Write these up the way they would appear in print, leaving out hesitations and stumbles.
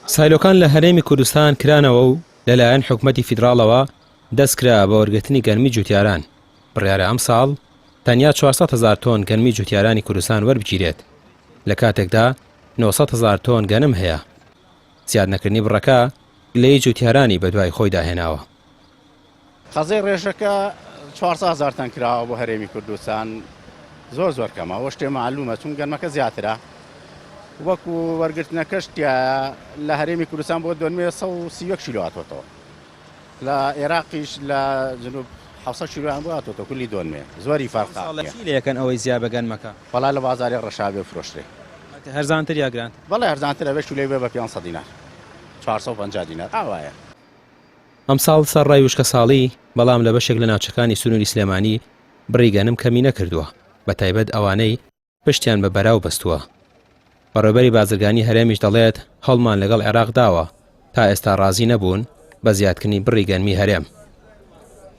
سایلۆکان لە هەرێمی کوردستان کرانەوە و لەلایەن حکومەتی فیدراڵەوە دەستکرا بە وەرگرتنی گەنمی جوتیاران، بڕیارە ئەمساڵ تەنیا 400 هەزار تۆن گەنمی جوتیارانی کوردستان وەربگیرێت، لە کاتێکدا 900 هەزار تۆن گەنم هەیە. زیاد نەکردنی بڕەکە گلەیی جوتیارانی بەدوای خۆیدا هێناوە. خەزەی ڕێژەکە 400 هەزار تەن کراوە بۆ هەرێمی کوردستان زۆر زۆر کەمە ئەوە شتێ مەعلومە چون گەنمەکە زیاترە وەکو وەرگرتنەکەش تایە لە هەرێمی کوردستان بۆ دۆنمێ 131 کیلۆ هاتۆتەوە لە عێراقیش لە جنوب 700 کیلۆیان بۆ هاتۆتەوە کولی دۆنمێ زۆری فەرقە چی لەکەن ئەوەی زیا بە گەنمەکە؟ وەڵا لە بازاری ڕەشابێ فرۆشرێ. هەرزانتر یا گرانتر؟ بەڵێ هەرزانترە بێ کیلۆی بێ بە 500 دینار 450 دینار ئاوایە. ئەمساڵ سەرڕای وشکەساڵی، بەڵام لە بەشێک لە ناوچەکانی سنووری سلێمانی بڕی گەنم کەمی نەکردووە، بەتایبەت ئەوانەی پشتیان بە بەراو بەستووە. بەڕێوبەری بازرگانی هەرێمیش دەڵێت، هەوڵمان لەگەڵ عێراق داوە، تا ئێستا ڕازی نەبوون بە زیادکردنی بڕی گەنمی هەرێم.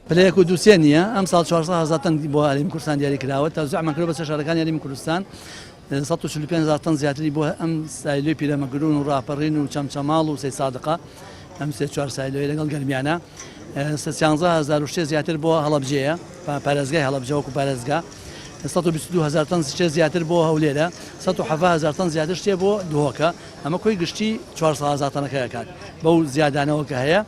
پلە یەک و دوو سێ نییە، ئەمساڵ 400 هەزار تەن بۆ هەرێمی کوردستان دیاری کراوە، تەوزیعمان کردووە بەسەر شارەکانی هەرێمی کوردستان، 145 هەزار تەن زیاتری بۆ ئەم سایلۆی پیرەمەگرون و ڕاپەڕین و چەمچەماڵ و سەیدسادقە، ئەم سێ چوار سایلۆیە لەگەڵ گەرمیانە، 13000 و شتێ زیاتر بۆ هەڵەبجەیە، پارێزگای هەڵەبجە وەکو پارێزگا، 122 هەزار تەن شتێ زیاتر بۆ هەولێرە، 117 هەزار تەن زیاتر شتێ بۆ دهۆکە، ئەمە کۆی گشتی 400 هەزار تەنەکە ئەکات بەو زیادانەوە کە هەیە.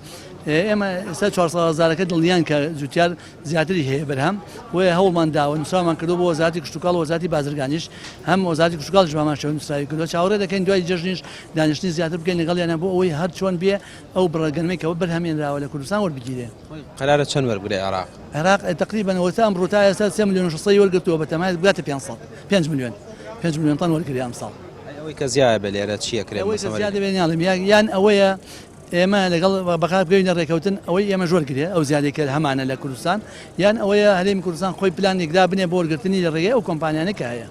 ئێمە ئێستا 400 هەزارەکە دڵنیان کە جوتیار زیاتری هەیە بەرهەم، بۆیە هەوڵمان داوە نووسراومان کردووە بۆ وەزارەتی کشتوکاڵ و وەزارەتی بازرگانیش، هەم وەزارەتی کشتوکاڵیش بە هەمان شێوە نووسراوی کردووە، چاوەڕێ دەکەین دوای جەژنیش دانیشتنی زیاتر بکەین لەگەڵیانە بۆ ئەوەی هەر چۆن بێ ئەو بڕە گەنمەی کە بەرهەمێنراوە لە کوردستان وەربگیرێ. قەرارە چەند وەربگرێ عێراق؟ عێراق تەقریبەن ئەوەتا ئەمڕۆ تا ئێستا سێ ملیۆن و شەش سەدی وەرگرتووە بە تەمایە بگاتە 500 پێنج ملیۆن پێنج ملیۆن تەن وەرگرێ ئەمساڵ. ئەی ئەوەی کە زیایە بێ لێرە چی ئەکرێ؟ ئەوەی کە زیادە بێ ناڵێم یان ئەوەیە ئێمە لەگەڵ بەغا بگەینە ڕێکەوتن ئەوەی ئێمەش وەرگرێ ئەو زیادەی کە هەمانە لە کوردستان یان ئەوەیە هەرێمی کوردستان خۆی پلانێک دابنێ بۆ وەرگرتنی لە ڕێگەی ئەو کۆمپانیانەی کە هەیە.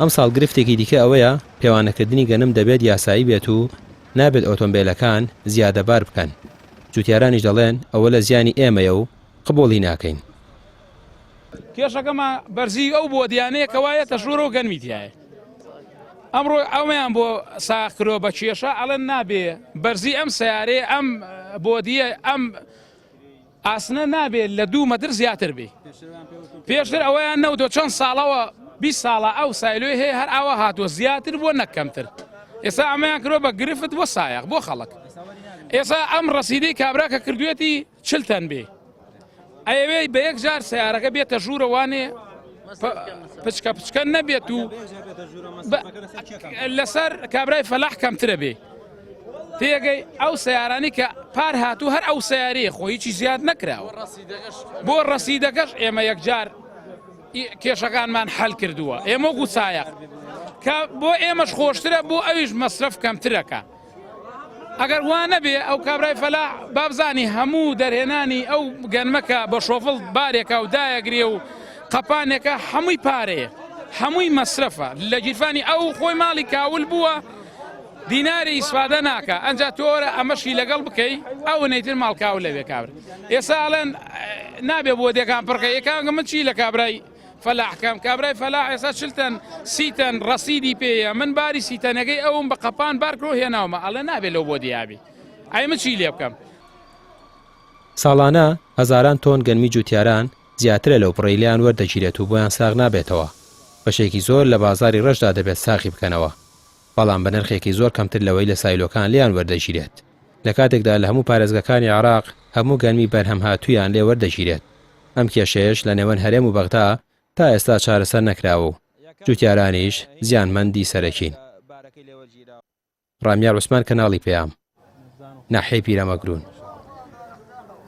ئەمساڵ گرفتێکی دیکە ئەوەیە پێوانەکردنی گەنم دەبێت یاسایی بێت و نابێت ئۆتۆمبێلەکان زیادە بار بکەن، جوتیارانیش دەڵێن ئەوە لە زیانی ئێمەیە و قبوڵی ناکەین. کێشەکەمان بەرزی ئەو بۆدیانەیە کە وایە تەژوورە و گەنمی تایە. ئەمڕۆ ئەوەیان بۆ ساغ کرۆ بە کێشە ئەڵێن نابێ بەرزی ئەم سیارەیە ئەم بۆدیە ئەم ئاسنە نابێت لە دوو مەتر زیاتر بێ پێشتر ئەوەیان نەوتۆ چەند ساڵەوە 20 ساڵە ئەو سایلۆی هەیە هەر ئاوا هاتووە زیاتر بۆ نەک کەمتر ئێستا ئەمەیان کرۆ بە گرفت بۆ سایەق بۆ خەڵک ئێستا ئەم ڕەسیدەی کابرا کە کردوێتی چل تەن بێ ئەیەوێ بە یەک جار سیارەکە بێتە ژوورە وانێ پچکە پچکە نەبێت و لەسەر کابرای فەلاح کەمترە بێ تێگەی ئەو سیارانی کە پار هاتوو هەر ئەو سیارەیە خۆ هیچی زیاد نەکراوە بۆ ڕەسیدەکەش ئێمە یەکجار کێشەکانمان حل کردووە ئێمە وەکو سایەق کە بۆ ئێمەش خۆشترە بۆ ئەویش مەسرەف کەمترەکە ئەگەر وا نەبێ ئەو کابرای فەلاح بابزانی هەموو دەرهێنانی ئەو گەنمەکە بە شۆفڵ بارێکە و دایەگرێ و قەپانێکە هەمووی پارەیە هەمووی مەسرەفە لە گیرفانی ئەو خۆی ماڵی کاول بووە دیناری ئیسفادە ناکە ئەجا تۆرە ئەمەشی لەگەڵ بکەی ئەو نەیتر ماڵ کاول لەوێ کابر ئێستا ئەڵێن نابێ بۆ دێکان پڕکە یەکانگە من چی لە کابرای فەلاح کەم کابرای فەلاح ئێستا چل تەن سی تەن ڕەسیدی پێیە من باری سی تەنەکەی ئەوم بە قەپان بار کرۆ هێناومە ئەڵێ نابێ لەو بۆ دیابی ئەی من چی لێ بکەم. ساڵانە هەزاران تۆن گەنمی جوتیاران زیاترە لەو بڕەی لێیان وەردەگیرێت و بۆیان ساغ نابێتەوە، بەشێکی زۆر لە بازاڕی ڕەشدا دەبێت ساغی بکەنەوە، بەڵام بە نرخێکی زۆر کەمتر لەوەی لە سایلۆکان لێیان وەردەگیرێت، لە کاتێکدا لە هەموو پارێزگاکانی عێراق هەموو گەنمی بەرهەمهاتوویان لێ وەردەگیرێت. ئەم کێشەیەش لە نێوان هەرێم و بەغدا تا ئێستا چارەسەر نەکراوە و جوتیارانیش زیانمەندی سەرەکین. ڕامیار عوسمان کەناڵی پەیام، ناحیەی پیرەمەگرون.